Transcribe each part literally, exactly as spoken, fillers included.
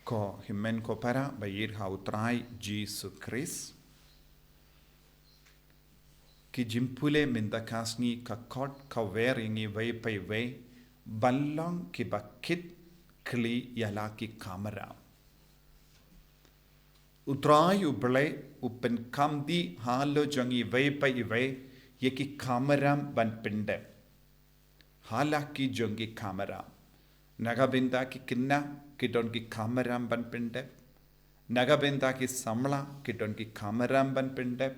Ko hynmen ko para ba ïeit ha u Trai Jisu Khrist. Ki jingpule mynta ka sngi ka khot ka wer ïa ngi iwei pa iwei ban long kiba kit khlieh ïa la ki kamram. U Trai U Blei u pynkam dih halor jong ngi iwei pa iwei ïa ki kamram ban pyndep. Ha la ki jong ki kamram. Na ka bynta ki khynnah ki don ki kamram ban pyndep. Na ka bynta ki samla ki don ki kamram ban pyndep.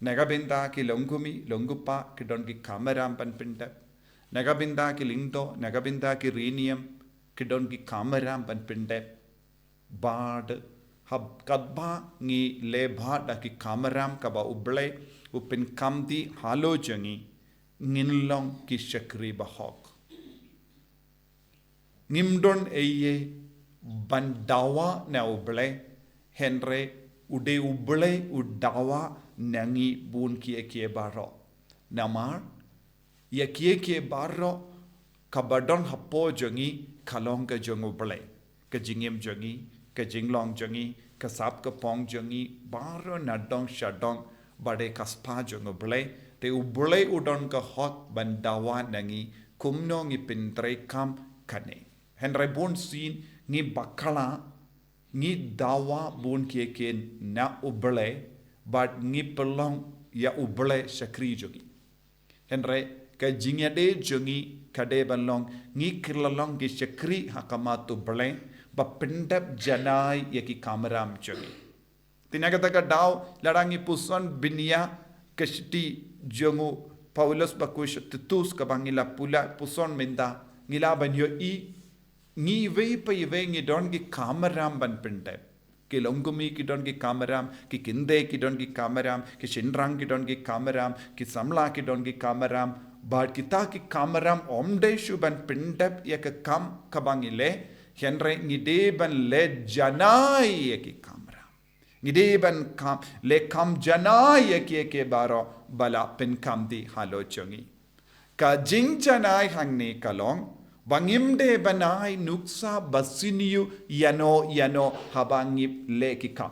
Na ka bynta ki longkmie longkpa ki don ki kamram ban pyndep. Na ka bynta ki lyngdoh, na ka bynta ki riewniam ki don ki kamram ban pyndep. Bad haba katba ngi leh bha da ki kamram kaba U Blei u pynkam dih halor jong ngi, ngin long ki shakri bahok. Ngim don ei ei ban dawa na U Blei, hynrei u dei U Blei u dawa na ngi bun kiei kiei baroh. Namar ïa kiei kiei baroh kaba don hapoh jong ngi ka long ka jong U Blei. Ka jingim jong ngi, ka jinglong jong ngi, ka sap ka phong jong ngi, baroh na dong sha dong ba dei ka spah jong U Blei. Te U Blei u don ka hok ban dawa na ngi kumno ngi pyntreikam kane. Hynrei bun sien ngi bakla, ngi dawa bun kiei kiei na U Blei bad ngi pynlong ïa U Blei shakri jong ngi. Hynrei ka jingïadei jong ngi ka dei ban long ngi kylla long ki shakri ha khmat U Blei ba pyndep janai ïa ki kamram jong ngi. Te na kata ka daw lada ngi puson bniah ka shithi jong u Paulus ba kum sha Titus kaba ngi la pule puson mynta, ngi lah ban ïohi ngi iwei pa iwei ngi don ki kamram ban pyndep. Ki longkmie ki don ki kamram, ki kynthei ki don ki kamram, ki shynrang ki don ki kamram, ki samla ki don ki kamram. Bad kita ki kamram ym dei shuh ban pyndep ïa ka kam kaba ngi leh, hynrei ngi dei ban leh janai ïa ki kamram. Ngi dei ban kam, leh kam janai ïa kiei kiei baroh ba la pynkam dih halor jong ngi. Ka jingjanai hangne ka long ba ngim dei ban ai nuksa ba sniew ïano ïano haba ngi leh ki kam.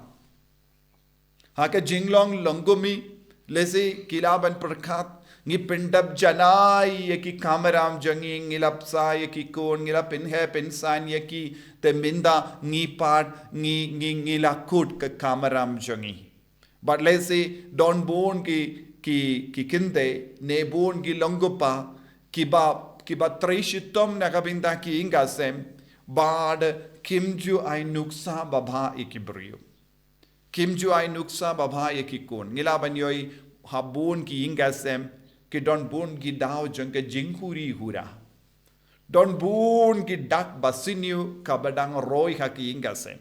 Ha ka jinglong longkmie, lehse ki lah ban pyrkhat, ngi pyndep janai ïa ki kamram jong ngi, ngi la bsa ïa ki khun, ngi la pynheh pynsan ïa ki, te mynta ngi pat ngi ngi ngi la kut ka kamram jong ngi. Bad lehse don bun ki ki ki kynthei ne bun ki longkpa kiba kiba trei shitom na ka bynta ki ïing ka sem bad kim ju ai nuksa babha ïa ki briew. Kim ju ai nuksa babha ïa ki khun. Ngi lah ban ïohi ha bun ki ïing ka sem ki don bun ki daw jong ka jinghuri hura. Don bun ki dak ba sniew kaba dang roi ha ki ïing ka sem.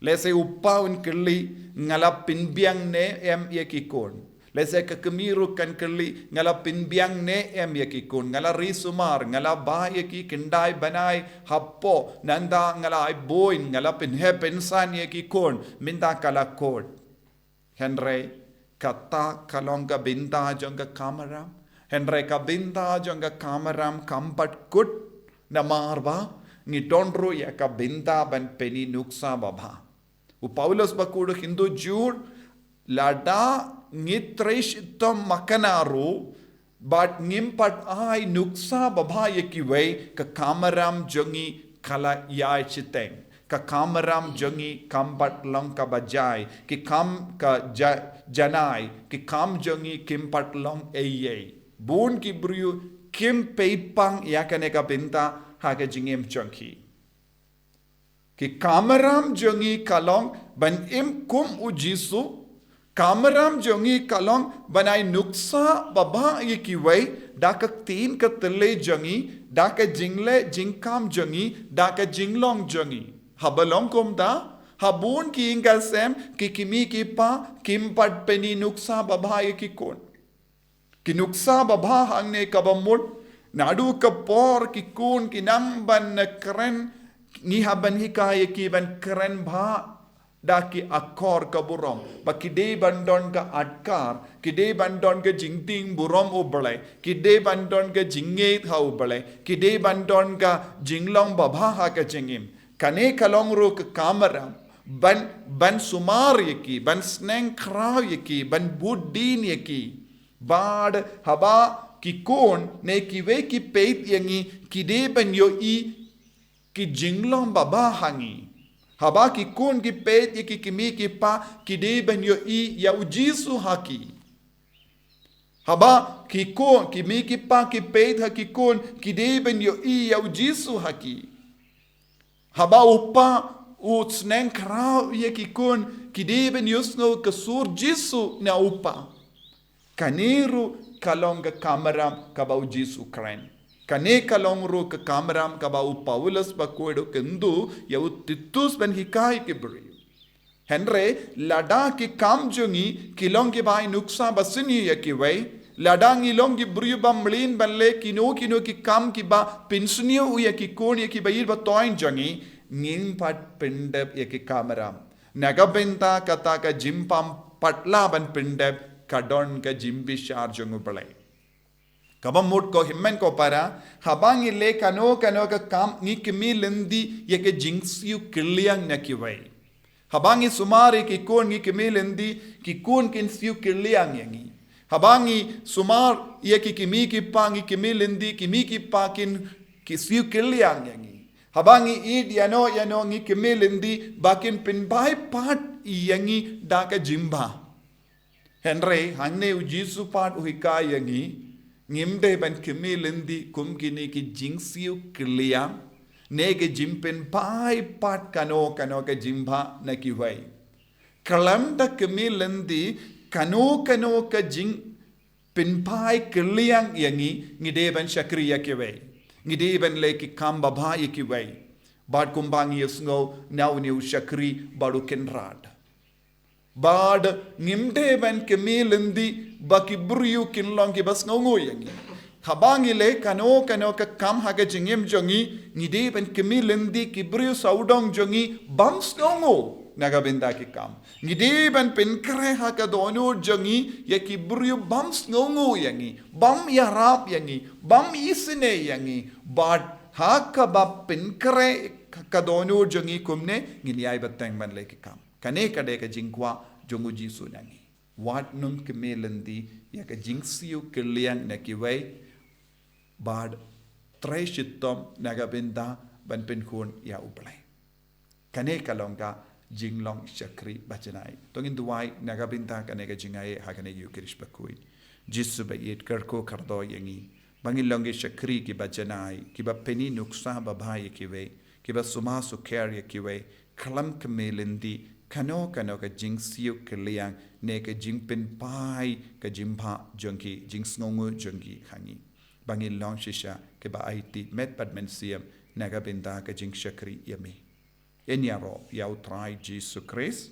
Lehse u pa un kylli, nga la pynbiang ne em ïa ki khun. Lehse ka kmie ruh kan kylli, nga la pynbiang ne em ïa ki khun. Nga la ri sumar, nga la bah ïa ki khyndai bnai hapoh, nangta nga la ai buiñ, nga la pynheh pynsan ïa ki khun, mynta ka la kut. Hynrei kata ka long ka bynta jong ka kamram. Hynrei ka bynta jong ka kamram kam pat kut namar ba ngi don ruh ïa ka bynta ban pyni nuksa babha. U Paulus ba kut u kyntu jur, lada ngi trei shitom makna ruh bad ngim pat ai nuksa babha ïa kiwei, ka kamram jong ngi ka la ïai shiteng. Ka kamram jong ngi kam pat long kaba jai. Ki kam ka ja-, janai, ki kam jong ngi kim pat long ei ei. Bun ki briew kim pei pang ïa kane ka bynta ha ka jingim jong ki. Ki kamram jong ngi ka long ban im kum u Jisu. Kamram jong ngi ka long ban ai nuksa babha ïa kiwei da ka ktien ka thylliej jong ngi, da ka jingleh jingkam jong ngi, da ka jinglong jong ngi. Haba long kumta, ha bun ki ïing ka sem ki kmie ki kpa kim pat pyni nuksa babha ïa ki khun. Ki nuksa babha hangne kaba mut, naduh ka por ki khun ki nang ban kren, ngi hap ban hikai ïa ki ban kren bha da ki akor ka burom. Ba ki dei ban don ka adkar, ki dei ban don ka jingtieng burom U Blei, ki dei ban don ka jingngeit ha U Blei, ki dei ban don ka jinglong babha ha ka jingim. Kane ka long ruh ka kamram ban, ban sumar ïa ki, ban sneng khraw ïa ki, ban bud dien ïa ki. Bad haba ki khun ne kiwei ki peit ïa ngi, ki dei ban ïohi ki jinglong babha ha ngi. Haba ki khun ki peit ïa ki kmie ki kpa, ki dei ban ïohi ïa u Jisu ha ki. Haba ki khun, ki kmie ki kpa ki peit ha ki khun, ki dei ban ïohi ïa u Jisu ha ki. Haba u kpa u sneng khraw ïa ki khun, ki dei ban ïohsngew ka sur Jisu na u kpa. Kane ruh ka long ka kamram kaba u Jisu u kren. Kane ka long ruh ka kamram kaba u Paulus bakhuid u kyntu ïa u Titus ban hikai ki briew. Hynrei lada ki kam jong ngi ki long kiba ai nuksa basniew ïa kiwei, lada ngi long ki briew ba mlien ban leh kino kino ki kam kiba pynsniew ïa ki khun ïa kiba ïeit ba thoiñ jong ngi, ngim pat pyndep ïa ki kamram. Na ka bynta kata ka jingpang pat lah ban pyndep, ka don ka jingbishar jong U Blei. Kaba mut ko hynmen ko para, haba ngi leh kano kano ka kam, ngi kmie lynti ïa ka jingsiew kylliang na kiwei. Haba ngi sumar ïa ki khun, ngi kmie lynti ki khun kin siew kylliang ïa ngi. Haba ngi sumar ïa ki kmie ki kpa, ngi kmie lynti ki kmie ki kpa kin, ki siew kylliang ïa ngi. Haba ngi ïeit ïano ïano, ngi kmie lynti ba kin pynphai pat ïa ngi da ka jingbha. Hynrei hangne u Jisu pat u hikai ïa ngi, ngim dei ban kmie lynti kum kine ki jingsiew kylliang, ne ki jingpynphai pat kano kano ka jingbha na kiwei. Khlem da kmie lynti kano kano ka jingpynphai kylliang ïa ngi, ngi dei ban shakri ïa kiwei. Ngi dei ban leh ki kam babha ïa kiwei. Bad kumba ngi ïohsngew na une u shakri bad u kynrad. Bad ngim dei ban kmie lynti ba ki briew kin long kiba sngewnguh ïa ngi. Haba ngi leh kano kano ka kam ha ka jingim jong ngi, ngi dei ban kmie lynti ki briew sawdong jong ngi bym sngewnguh na ka bynta ki kam. Ngi dei ban pynkhreh ha ka dohnud jong ngi ïa ki briew bym sngewnguh ïa ngi, bym ïarap ïa ngi, bym isynei ïa ngi. Bad ha kaba pynkhreh ka dohnud jong ngi kumne, ngin ïai bteng ban leh ki kam. Kane ka dei ka jingkwah jong u Jisu na ngi. Wat nym kmie lynti ïa ka jingsiew kylliang na kiwei, bad trei shitom na ka bynta ban pynkhun ïa U Blei. Kane ka long ka jinglong shakri bajanai. To ngin duwai na ka bynta kane ka jingaiei ha kane ka Ïukharist bakhuid. Jisu ba ïeit, kyrkhu kyrdoh ïa ngi ba ngin long ki shakri kiba janai, kiba pyni nuksa babha ïa kiwei, kiba sumar sukher ïa kiwei, khlem kmie lynti kano kano ka jingsiew kylliang ne ka jingpynphai ka jingbha jong ki, jingsngewnguh jong ki ha ngi. Ba ngin long shisha kiba aiti met bad mynsiem na ka bynta ka jingshakri ïa me. Ngin ïaroh ïa U Trai Jisu Khrist.